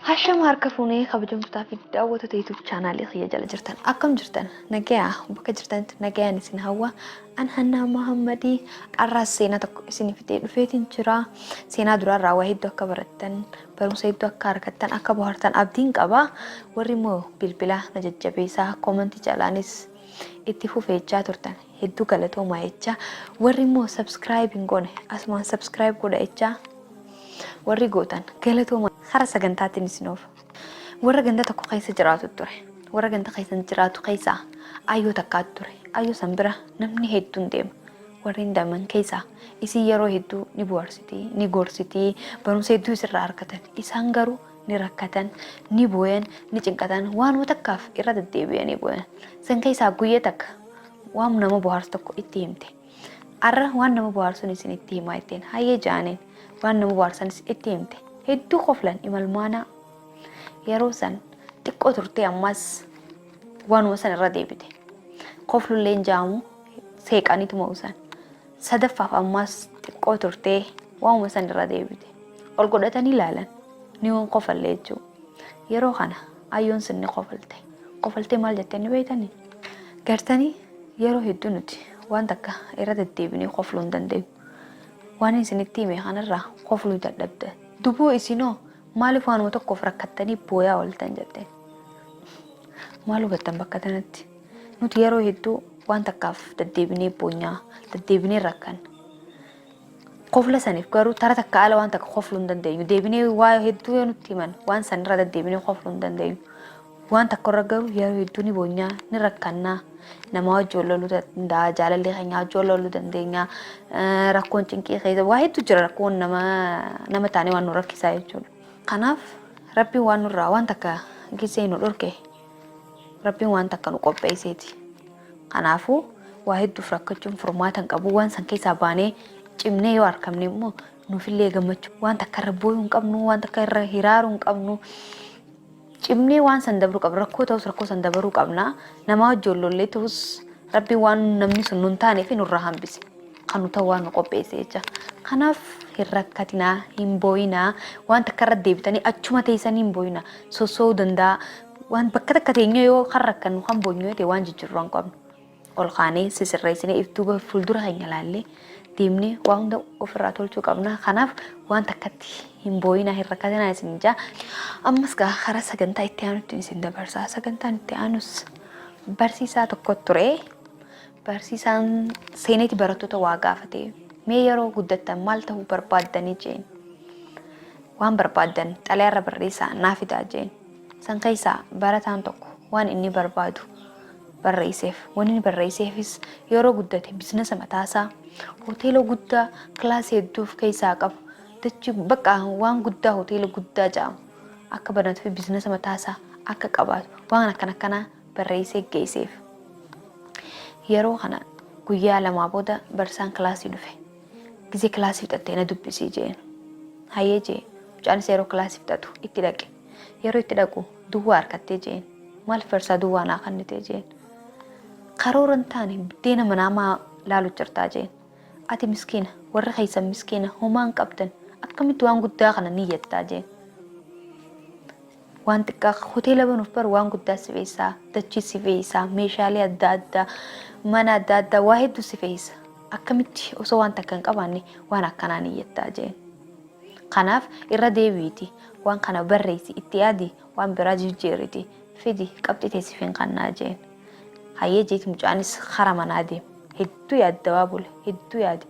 Hashama harka fuunee kabajamtootaa fi daawwattoota YouTube chaanaalii kiyya jala jirtan akkam jirtan nagayaa bakka jirtanitti nagayaan isin hawwa an Hannaa Mahammadii arraas seenaa tokko isin fidee dhufeetiin jira seenaa duraarraa waa hedduu akka barattan barumsa hedduu akka argattan akka bohaartan abdiin qaba warri immoo bilbila na jajjabeessaa koomantii jalaanis itti fufeechaa turtan hedduu galatoomaa jecha warri immoo subscribe hin goone asumaan subscribe godha jechaa warri gootan galatooma kara sagantaatiin isin oofa. Warra ganda tokko keessa jiraatu ture. Warra ganda keessa jiraatu keessaa ayyoo takkaatu ture. Ayyoo san bira namni hedduun deema. Warreen deeman keessaa isin yeroo hedduu ni bohaarsiti, ni gorsiti, barumsa hedduu isirraa argatan. Isaan garuu ni rakkatan, ni booyan, ni cinqatan, waanuma takkaaf irra deddeebi'anii booyan. San keessaa guyyaa takka waan nama bohaarsu tokko itti himte. Arra waan nama bohaarsuun isin itti himaa ittiin hayyee jaaniin waan nama bohaarsanis itti himte. Hedduu koflan imalmaanaa yeroo san xiqqoo turtee ammas waanuma san irra deebite. Koflullee hin jaamu seeqaniituma usan. Sadaffaaf ammas xiqqoo turtee waanuma san irra deebite. Ol godhatanii ilaalan ni waan kofallee jechuudha. Yeroo kana ayyoon sun ni kofalte. Kofaltee maal jettee ni beektanii? Gartanii yeroo hedduu nuti waan takka irra deddeebinee kofluu hin dandeenyu. Waan isinitti hime kanarraa kofluu dadhabda. Duboo isinoo maaliif waanuma tokkoof rakkattanii booyaa ooltan jetteen. Maal hubattan bakka kanatti? Nuti yeroo hedduu waan takkaaf deddeebinee boonyaa, deddeebinee rakkanna. Kofla saniif garuu tara takka ala waan takka kofluu hin dandeenyu. Deebinee waa hedduu yoo nutti himan waan sanirra deddeebinee kofluu hin dandeenyu. Waan takka irra garuu yeroo hedduu ni boonyaa, ni rakkannaa. Nama wajjin wal loluu danda'a, jaalallee keenya wajjin wal loluu dandeenya. Rakkoon cinqii keessa waa hedduu jira rakkoon nama nama taanee waan nu rakkisaa jechuudha. Kanaaf rabbiin waan nurraa waan takka gisee nu dhorke rabbiin waan takka nu qopheesseeti. Kanaafuu waa hedduuf rakkachuun furmaata hin qabu. Waan san keessaa baanee cimnee yoo argamne immoo nuufillee gammachuu waan takka irra booyuu hin qabnu, waan takka irra hiraaruu hin qabnu. Cimnee waan san dabruu qabna. Rakkoo ta'us rakkoo san dabaruu qabna. Namaa wajjin wal lollee ta'us rabbiin waan namni sun nun taanee fi nurraa hambise. Kan nu ta'u waan nu qopheesse jecha. Kanaaf hin rakkatinaa, hin booyinaa, waan takka irra deebitanii achuma teessanii hin booyinaa. Sossoo'uu danda'a. Waan bakka takka teenyee yoo kan rakkannu kan boonyu yoo ta'e waan jijjiirru hin qabnu. Ol kaanee sisirreessinee if duuba fuuldura keenya ilaallee deemnee waa hunda ofirraa tolchuu qabna. Kanaaf waan takkatti hin booyinaa hin rakkatinaa isin jaa. Ammas gaa karaa sagantaa itti aanutti isin dabarsa. Sagantaan itti aanus barsiisaa tokko ture. Barsiisaan seeneeti barattoota waa gaafate. Mee yeroo guddattan maal ta'uu barbaaddanii jeen. Waan barbaaddan xalayaarra barreessaa naa fidaa jeen. San keessaa barataan tokko waan inni barbaadu barreesseef. Wanni inni barreesseefis yeroo guddate biizinasa mataasaa hoteela guddaa kilaasii hedduu of keessaa qabu dachii bakka waan guddaa hoteela guddaa jedhamu akka banatuu fi biizinasa mataasaa akka qabaatu waan akkana akkanaa barreessee geesseef. Yeroo kana guyyaa lamaa booda barsaan kilaasii dhufe. Gizee kilaasii fixattee na dubbisii jeen. Hayyee jee mucaanis yeroo kilaasii fixatu itti dhaqe. Yeroo itti dhaqu duwwaa harkattee jeen. Maaliif barsaa duwwaa naa kennitee jeen. Karoora hin taane buddeena manaa maa laalu jirtaa jeen. Ati miskiina warri keessan miskiina homaa hin qabdan akkamitti waan guddaa kana niyyattaa jeen. Waan xiqqaa hoteela banuuf bar waan guddaa si fe'isaa, dachii si fe'isaa, meeshaalee adda addaa, mana adda addaa waa hedduu si fe'isa. Akkamitti osoo waan takka hin qabaanne waan akkanaa niyyattaa jeen. Kanaaf irra deebi'iti waan kana barreessi itti yaadi waan biraa jijjiiriti fidi qabxii teessif hin kannaa jeen. Hayyee jeeti mucaanis kara manaa deeme. Hedduu yaaddawaa bule hedduu yaade.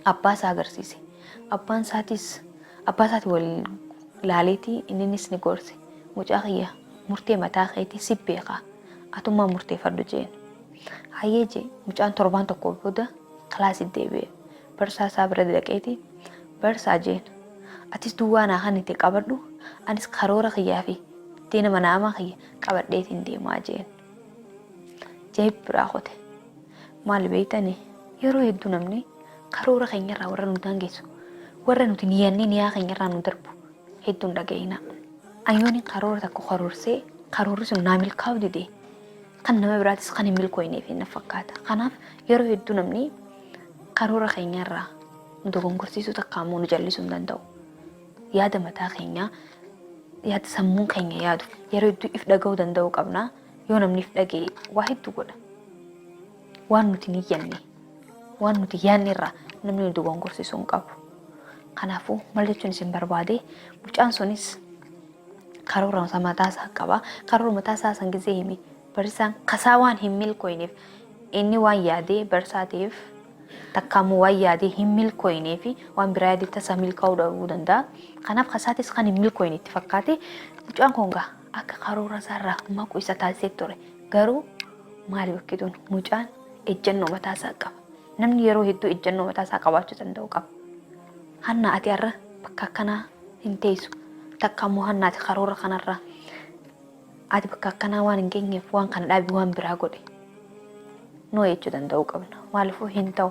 Abbaa isaa agarsiise. Abbaan isaatis abbaa isaati wal laaleeti inninis ni gorse. Mucaa kiyya murtee mataa keetii si beekaa. Atummaa murteeffadhu jeen. Hayyee jee mucaan torbaan tokko booda kilaasii deebi'e. Barsaa isaa bira dhaqeeti barsaa jeen. Atis duwwaa naa kan itti qabadhu anis karoora kiyyaa fi buddeena manaamaa kiyya qabadheetiin deemaa jeen. Jee biraa qote. Maal beektani yeroo hedduu namni karoora keenyarraa warra nu daangessu warra nuti niyannee niyaa keenyarraa nu darbu hedduun dhaga'ina. Ayyooniin karoora tokko karoorsee karoorri sun naa milkaa'uu dide kan nama biraatis kan hin milkooyneef na fakkaata. Kanaaf yeroo hedduu namni karoora keenyarraa nu dogongorsiisuu takka ammoo nu jallisuu hin danda'u. Yaada mataa keenyaa Yaada sammuun keenya yaadu yeroo hedduu if dhaga'uu danda'uu qabna. Yoo namni if dhaga'e waa hedduu godha. Waan nuti hin iyyanne, waan nuti yaadne irraa namni nu dogongorsiisuu hin qabu. Kanaafuu maal jechuun isin barbaade mucaan sunis karoora mataa isaa qaba. Karoora mataa isaa san gizee hime barsiisaan kasaa waan hin milkooyneef inni waan yaadee barsaa ta'eef takka ammoo waan yaadee hin milkooynee fi waan biraa yaadee tasa milkaa'uu dhabuu danda'a. Kanaaf kasaatis kan hin milkooyne itti fakkaate mucaan kun gaa akka karoora isaarraa maqu isa taasisee ture. Garuu maali bakki tun mucaan ejjennoo mataa isaa qaba. Namni yeroo hedduu ejjennoo mataa isaa qabaachuu danda'u qaba. Hanna ati har'a bakka akkanaa hin teessu. Takka ammoo hanna ati karoora kanarraa ati bakka akkanaa waan hin geenyeef waan kana dhaabi waan biraa godhe. Noo jechuu danda'uu qabna. Maaliifuu hin ta'u.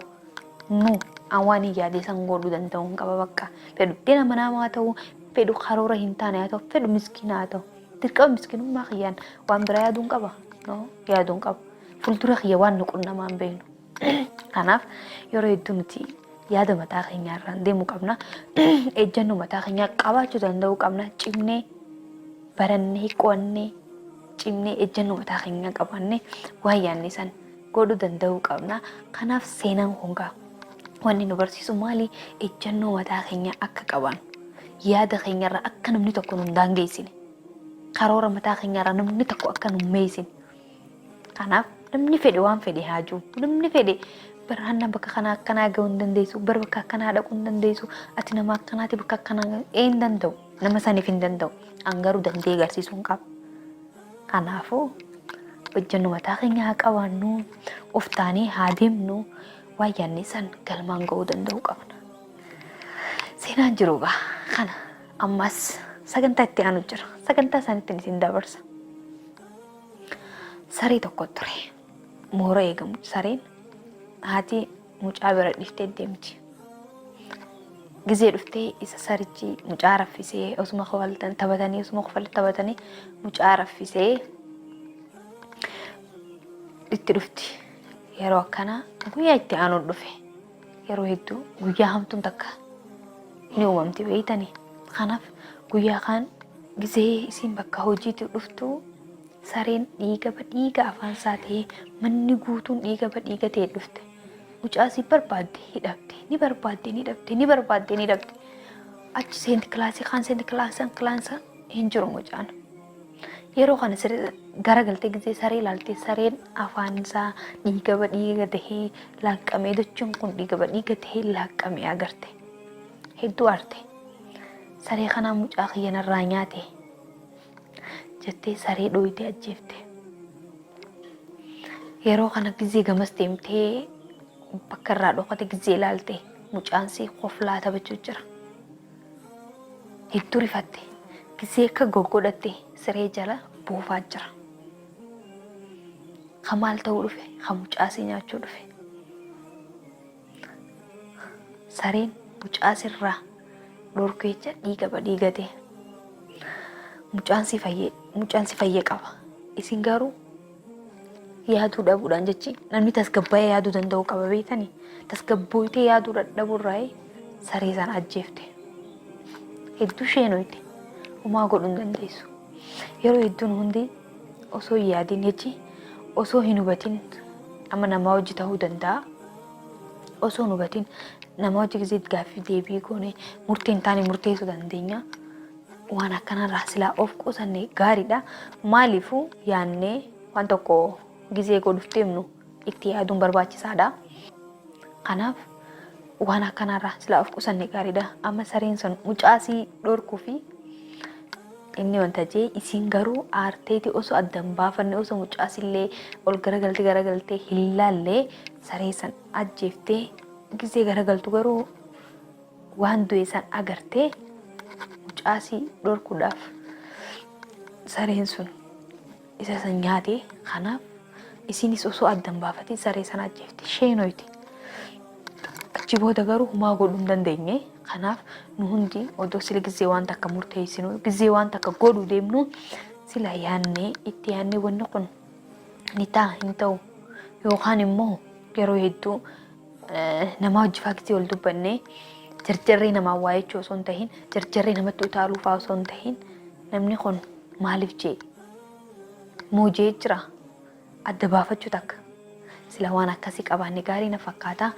Nu an waan hin yaadee san godhuu danda'u hin qaba bakka. Fedhu dina manaamaa haa ta'u, fedhu karoora hin taane haa ta'u, fedhu miskiina haa ta'u. Dirqama miskiinummaa kiyyaan waan biraa yaaduu hin qaba. No yaaduu hin qabu. Fuuldura kiyya waan nu qunnamaa hin beeknu. Kanaaf yeroo hedduu nuti yaada mataa keenyaa irraan deemuu qabna. Ejjennoo mataa keenyaa qabaachuu danda'uu qabna. Cimnee barannee qo'annee cimnee ejjennoo mataa keenyaa qabaannee waan yaadne san godhuu danda'uu qabna. Kanaaf seenaan kun gaa wanni nu barsiisu maali? Ejjennoo mataa keenyaa akka qabaannu yaada keenyarraa akka namni tokko nu hin daangeessine karoora mataa keenyarraa namni tokko akka nu hin meeysine. Kanaaf namni fedhe waan fedhe haa jiru. Namni fedhe bara hanna bakka kanaa akkanaa gahuu hin dandeessu. Bara bakka akkanaa dhaquu hin dandeessu. Ati nama akkanaati bakka akkanaa ee hin danda'u. Nama saniif hin danda'u. An garuu danda'ee agarsiisuu hin qaba. Kanaafuu hojjennu mataa keenya haa qabaannu. Of taanee haa deemnu. Waan yaadne san galmaan gahuu danda'uu qabna. Seenaan jiru gaa kana ammas sagantaa itti aanu jira. Sagantaa isaaniitti isin dabarsa. Saree tokko ture. Moora eegamu sareen haati mucaa bira dhiiftee deemti. Gizee dhuftee isa sarichi mucaa raffisee osuma kofaltan taphatanii osuma kofaltan taphatanii mucaa raffisee itti dhufti. Yeroo akkanaa guyyaa itti aanu dhufe. Yeroo hedduu guyyaa hamtuun takka ni uumamti beeytanii. Kanaaf guyyaa kaan gizee isiin bakka hojiitti dhuftu sareen dhiiga badhiiga afaan isaa ta'ee manni guutuun dhiiga badhiiga ta'e dhufte. Mucaa isii barbaadde hidhabde ni barbaadde ni dhabde ni barbaadde ni dhabde. Achi seenti kilaasii kaan seenti kilaasii kilaasa hin jiru mucaan. Yeroo kana garagaltee gizee saree ilaalte sareen afaan isaa dhiiga badhiiga tahee laaqqamee dachuun kun dhiiga badhiiga tahee laaqqamee agarte. Hedduu aarte. Saree kanaa mucaa kiyya narraa nyaate jettee saree dhooytee ajjeefte. Yeroo kana gizee gamas deemtee bakka irraa dhokate gizee ilaalte mucaan sii koflaa taphachuu jira. Hedduu rifatte. Gizee akka goggodhatte siree jala buufaa jira. Ka maal ta'uu dhufe? Ka mucaa sii nyaachuu dhufe. Sareen mucaa sirraa dhorku jecha dhiiga badhiigate. Mucaan si fayyee mucaan si fayyee qaba. Isin garuu yaaduu dhabuudhaan jechi namni tasgabbaa'ee yaaduu danda'u qaba beektanii tasgabbooytee yaaduu dadhabuurraa saree sana ajjeefte. Hedduu sheenoyte homaa godhuu hin dandeessu. Yeroo hedduun hundi osoo hin yaadin jechi osoo hin hubatin amma namaa hojii ta'uu danda'a. Osoo hin hubatin nama hojii gisee gaaffii deebii goone murtee hin taane murteessuu dandeenya. Waan akkanarraa silaa of qusanne gaariidha. Maaliifuu yaannee waan tokko gizee godhuuf deemnu itti yaaduun barbaachisaadha. Kanaaf waan akkanarraa silaa of qusanne gaariidha. Amma sareen sun mucaasii dhorkuu fi inni wanta jee isiin garuu aarteeti osoo adda hin baafanne osoo mucaasillee ol garagaltee garagaltee hin laalle saree san ajjeeftee gizee garagaltu garuu waan du'e san agartee mucaasii dhorkuudhaaf sareen sun isa san nyaate. Kanaaf isinis osoo adda hin baafatin saree sana ajjeefte sheenoyti. Achi booda garuu humaa godhuu hin dandeenye. Kanaaf nu hundi odoo sila gizee waan takka murteessinu gizee waan takka godhuu deemnu sila yaannee itti yaannee wanni kun ni ta'a hin ta'u yookaan immoo yeroo hedduu namaa hojii faa gizee wal dubbannee jarjarree namaa waa jechuu osoo hin tahin jarjarree namatti utaaluu faa osoo hin tahin Namni kun maaliif jee? Moo jee jira? Adda baafachuu takka. Sila waan akkasii qabaanne gaarii na fakkaata.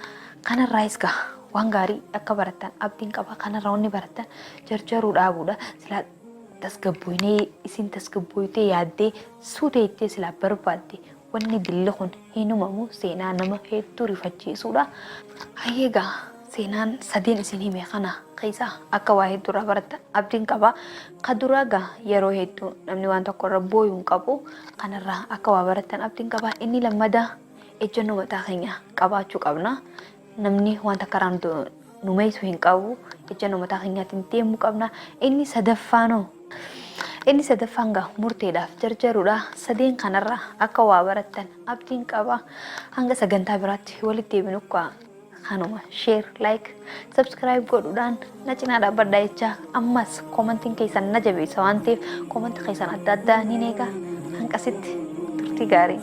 Kanarraayis gaa waan gaarii akka barattan abdiin qaba. Kanarraa wanni barattan jarjaruu dhaabuudha. Sila tasgabboynee isin tasgabbooytee yaaddee suuta jettee silaa barbaadde wanni dilli kun hin uumamu seenaa nama hedduu rifachiisuudha. Hayyee gaa seenaan sadeen isin hime kana keessa akka waa hedduu irraa barattan abdiin qaba. Ka duraa gaa yeroo hedduu namni waan tokko irra booyuu hin qabu. Kanarraa akka waa barattan abdiin qaba. Inni lammadaa ejjennoo mataa keenya qabaachuu qabna. Namni waan takka irraa nu meessu hin qabu. Ejjennoo mataa keenyaatiin deemuu qabna. Inni sadaffaanoo Inni sadaffaan gaa murteedhaaf jarjaruudha. Sadeen kanarraa akka waa barattan abdiin qaba. Hanga sagantaa biraatti walitti deebinu kanuma share, like, subscribe godhuudhaan na cinaa dhaabbadhaa jecha ammas koomantiin keessan na jabeessa waan ta'eef koomantii keessan adda addaa ni eega. Hanqasitti turtii gaarii.